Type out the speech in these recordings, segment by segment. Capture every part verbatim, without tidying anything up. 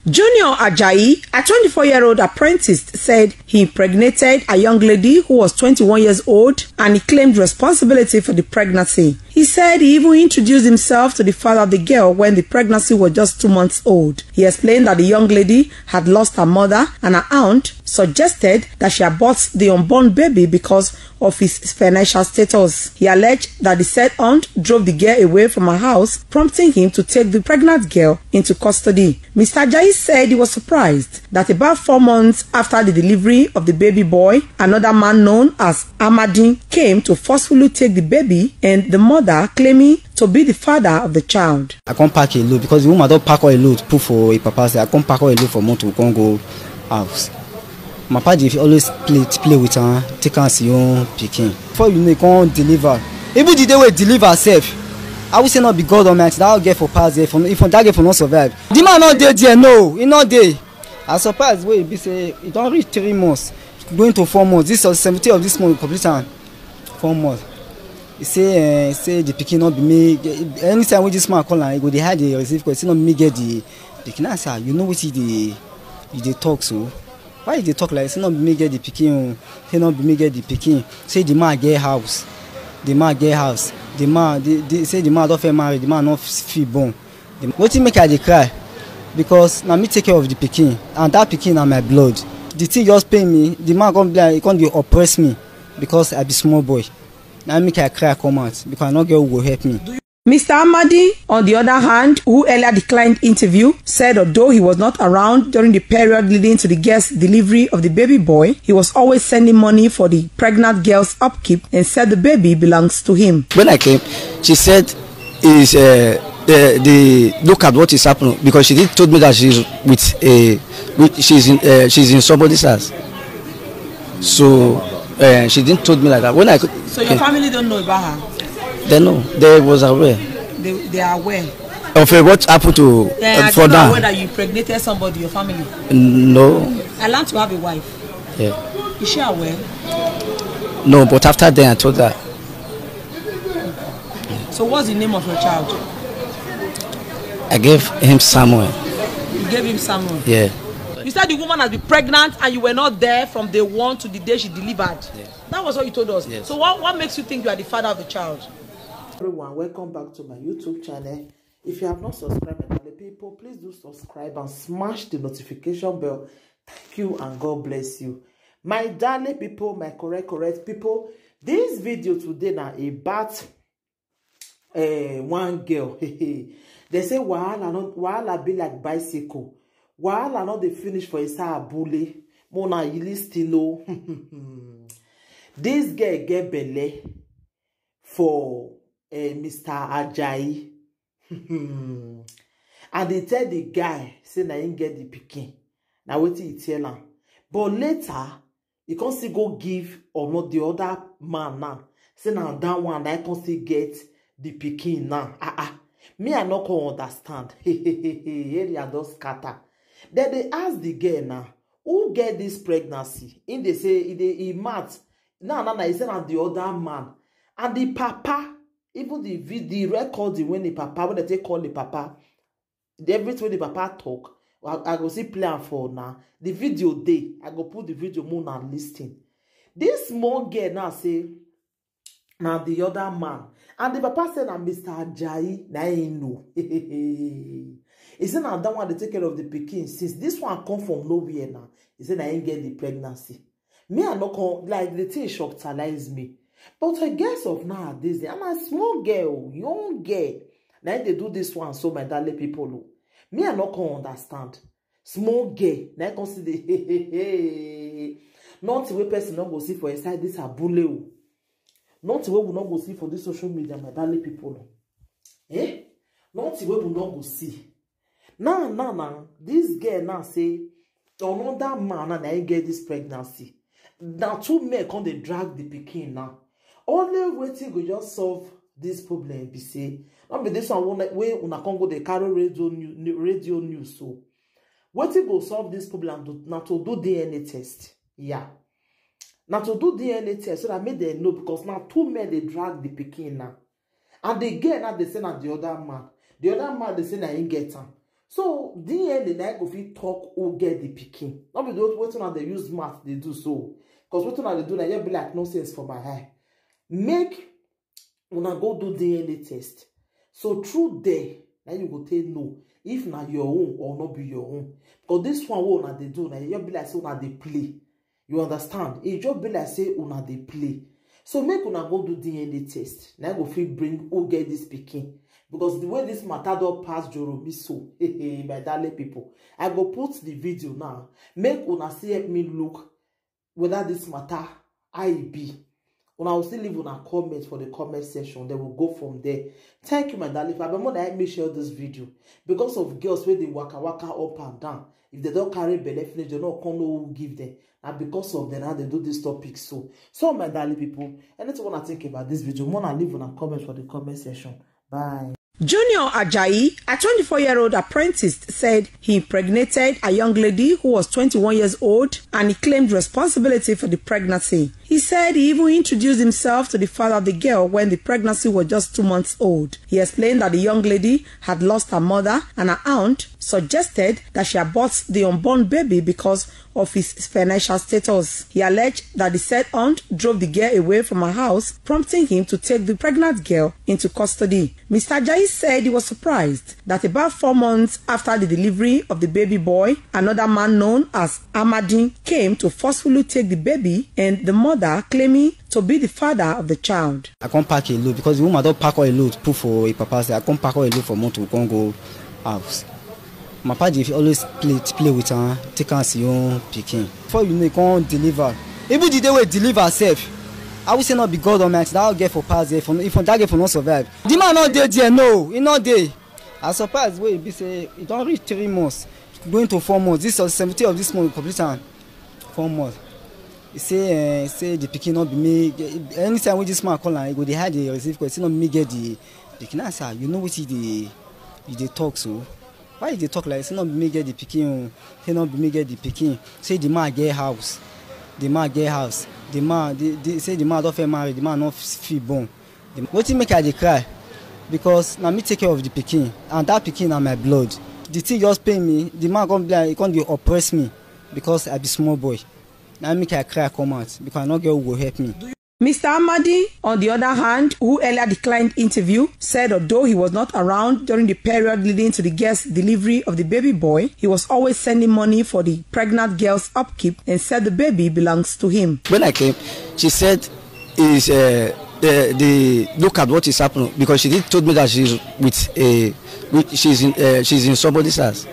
Junior Ajayi, a twenty-four-year-old apprentice, said he impregnated a young lady who was twenty-one years old and he claimed responsibility for the pregnancy. He said he even introduced himself to the father of the girl when the pregnancy was just two months old. He explained that the young lady had lost her mother and her aunt suggested that she abort the unborn baby because of his financial status. He alleged that the said aunt drove the girl away from her house, prompting him to take the pregnant girl into custody. Mister Ajayi said he was surprised that about four months after the delivery of the baby boy, another man known as Amadi came to forcefully take the baby and the mother claiming to be the father of the child. I come pack a load because the woman don pack all a load, put for a papa say I come pack all a load for motor, we come go house. My papa dey always play play with her, take am as him own pikin. Before you know, e come deliver. Even the day wey e deliver sef, I will say not be God Almighty, that girl for pass there, for, if that girl for not survive. The man not dey there, no, he not dey. I surprise wey e be say e don reach three months, going to four months. This was seventeen of this month, we complete am four months. He say, eh, say the pikin not be me. Anytime when this man call am, he go dey hide the receive call. Say not be me get the pikin. I say, "Ah, you know what he dey, you dey talk so? Why you dey talk like this? Say not be me get the pikin o. Say not be me get the pikin." Say the man get house. The man get house. The man, the, the, say the man don fit marry. The man not fit born. The, wetin make I dey cry? Because na me take care of the pikin, and that pikin na my blood. The thing just pain me. The man come be like, he come dey oppress me because I be small boy. Na make I cry come out because I no get who go help me. Mister Amadi, on the other hand, who earlier declined interview, said although he was not around during the period leading to the girl's delivery of the baby boy, he was always sending money for the pregnant girl's upkeep and said the baby belongs to him. When I came, she said, "Is uh, the, the look at what is happening," because she didn't told me that she's with a, with, she's in uh, she's in somebody's house. So uh, she didn't told me like that. When I could, So your family don't know about her? They know. They was aware They, they are aware. of uh, what happened to Then uh, I for don't know now. Whether you impregnated somebody, your family. No. I learned to have a wife. Yeah. Is she aware? No, but after then I told her. So what's the name of your child? I gave him Samuel. You gave him Samuel. Yeah. You said the woman has been pregnant and you were not there from day one to the day she delivered. Yeah. That was what you told us. Yes. So what, what makes you think you are the father of the child? Everyone, welcome back to my YouTube channel. If you have not subscribed, my darling people, please do subscribe and smash the notification bell. Thank you and God bless you. My darling people, my correct, correct people, this video today na about uh, one girl. They say wahala, not wahala be like bicycle. Wahala not the finish for inside abule. Mona, you listen, no. This girl get belle for uh, Mister Ajayi. And he tell the guy, say na him get the pikin. Na wetin he tell am. But later, he come still go give or not the other man now. Say na that one that come still get the pikin now. Ah ah. Me, I no come understand. Area don scatter. Then they ask the girl now, who get this pregnancy? In they say, he dey, he mad. Now, now, now, he say na the other man. And the papa, even the vid-, the recording when the papa, when they take call the papa, the, everything the papa talk, I, I go see play am for now. The video day, I go put the video more and listen. This small girl now say, na the other man. And the papa say na Mister Ajayi, na him know. He say na that one dey take care of the pikin since this one come from nowhere now. He say na him get the pregnancy. Me, I no come, like, the thing shockalize me. But I guess of nowadays, I'm a small girl, young girl. Now they do this one, so my darling people, oh. Me, I no come understand. Small girl, now I come see the nothing wey person no go see for inside this abule o. Nothing wey we no go see for this social media, my darling people. Eh? Nothing wey we no go see. Now, now, now, this girl now say another man now, now he get this pregnancy. Now two men come dey drag the pikin now. Only wetin go just solve this problem be say, no be this one wey, wey una come go dey carry radio new, new, radio news so. Wetin go solve this problem to, na to do D N A test. Yeah. Na to do D N A test so that make dem know, because now two men dey drag the pikin now. And the girl now dey say na the other man. The other man dey say na him get am. So D N A na go fit talk who get the pikin. No be those wetin una dey use math dey do so. Because wetin una dey do na just be like nonsense for my eye. Make una go do D N A test. So through there, na you go take know if na your own or no be your own. Because this one wey una dey do na just be like say una dey play. You understand? E just be like say una dey play. So make una go do D N A test. Na go fit bring who get this pikin. Because the way this matter don pass Joromi so, my darling people, I go put the video now. Make una still help me look whether this matter how e be. Una will still leave una comment for the comment section. Then we'll go from there. Thank you, my darling. If I remember, help me share this video because of girls where they waka waka up and down. If they don't carry belle finish, they don't come know who give them. And because of them, now they do this topic. So, so my darling people, anything wanna think about this video, wanna leave una comment for the comment section. Bye. Junior Ajayi, a twenty-four-year-old apprentice, said he impregnated a young lady who was twenty-one years old and he claimed responsibility for the pregnancy. He said he even introduced himself to the father of the girl when the pregnancy was just two months old. He explained that the young lady had lost her mother and her aunt suggested that she abort the unborn baby because of his financial status. He alleged that the said aunt drove the girl away from her house, prompting him to take the pregnant girl into custody. Mister Ajayi said he was surprised that about four months after the delivery of the baby boy, another man known as Amadi came to forcefully take the baby and the mother claiming to be the father of the child. I come pack a load because the woman don pack all a load, put for a papa side. I come pack all a load for motor, we come go house. My papa dey always play, play with her, take am as him own pikin. Before you know, he come deliver. Even the day wey he deliver sef, I will say no be God Almighty, that girl for pass there, for, if that girl for no survive. The man no dey there, no, he no dey. I surprise wey e be say e don reach three months, going to four months. This was seventeen of this month, we complete am four months. He say, eh, say the pikin no be me. Anytime wey this man call am, he go dey hide the receive call. Say no be me get the pikin. I say, "Ah, you know wetin you dey, you dey talk so? Why you dey talk like this? Say no be me get the pikin o. Say no be me get the pikin." Say the man get house. The man get house. The man, the, the, say the man don fit marry. The man no fit born. The, wetin make I dey cry? Because na me take care of the pikin, and that pikin na my blood. The thing just pain me. The man come be like, he come dey oppress me because I be small boy. Na make I cry come out because I no get who go help me. Mister Amadi, on the other hand, who earlier declined interview, said although he was not around during the period leading to the girl's delivery of the baby boy, he was always sending money for the pregnant girl's upkeep and said the baby belongs to him. When I came, she said, "Is uh, uh, the look at what is happening," because she did told me that she's with a, with, she's in, uh, she's in somebody's house.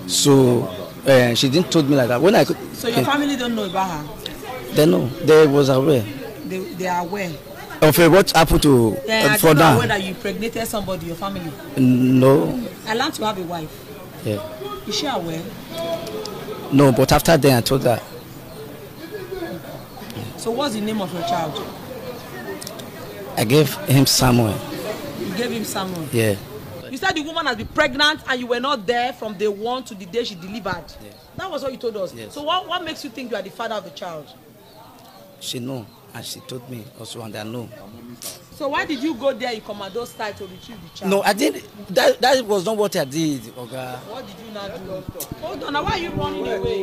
So uh, she didn't told me like that. When I could, So your family don't know about her? They know. They was aware. They, they are aware. Of uh, what happened to, uh, for now. Aware that you impregnated somebody, your family? No. I learned to have a wife. Yeah. Is she aware? No, but after then I told her. So what's the name of your child? I gave him Samuel. You gave him Samuel? Yeah. You said the woman has been pregnant and you were not there from day one to the day she delivered. Yeah. That was what you told us. Yes. So what, what makes you think you are the father of the child? She know, and she told me also, and I know. So why did you go there in commando style to retrieve the child? No, I didn't. That, that was not what I did, Oga. What did you not do? Hold on, now why are you running away?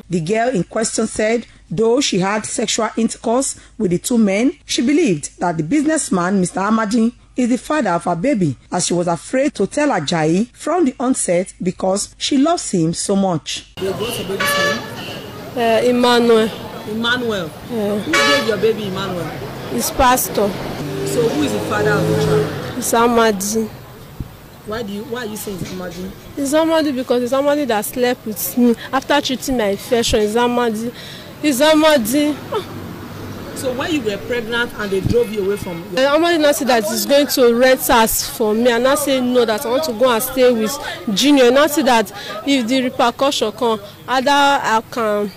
The girl in question said, though she had sexual intercourse with the two men, she believed that the businessman, Mister Amadi, is the father of her baby, as she was afraid to tell Ajayi from the onset because she loves him so much. Your boss, your baby's name? Uh, Emmanuel. Emmanuel. Yeah. Who gave your baby Emmanuel? His pastor. So who is the father of the child? It's Amadi. Why do you, why are you saying it's Amadi? It's Amadi because it's Amadi that slept with me after treating my infection. It's Amadi. It's Amadi. So when you were pregnant and they drove you away from your... And Amadi now said that he's going to rent house for me. And I say no, that I want to go and stay with Junior. And I say that if the repercussion come, either I can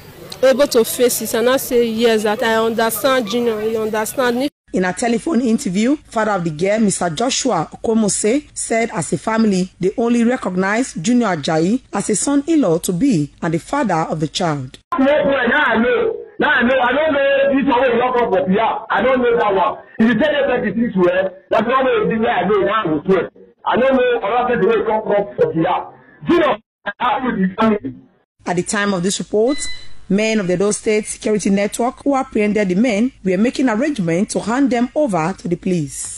able to face it. And I say yes, that I understand Junior. He understand. In a telephone interview, father of the girl, Mister Joshua Okomose, said as a family, they only recognize Junior Ajayi as a son-in-law to be and the father of the child. Small boy, now I know. Now I know. I don't know this one wey you lock up for P R. I don't know that one. If you tell them that the things well, that's one way I know now I go swear. I don't know another person wey come come for the house. Junior, I have to the family. At the time of this report, men of the Edo State Security Network who apprehended the men were making arrangements to hand them over to the police.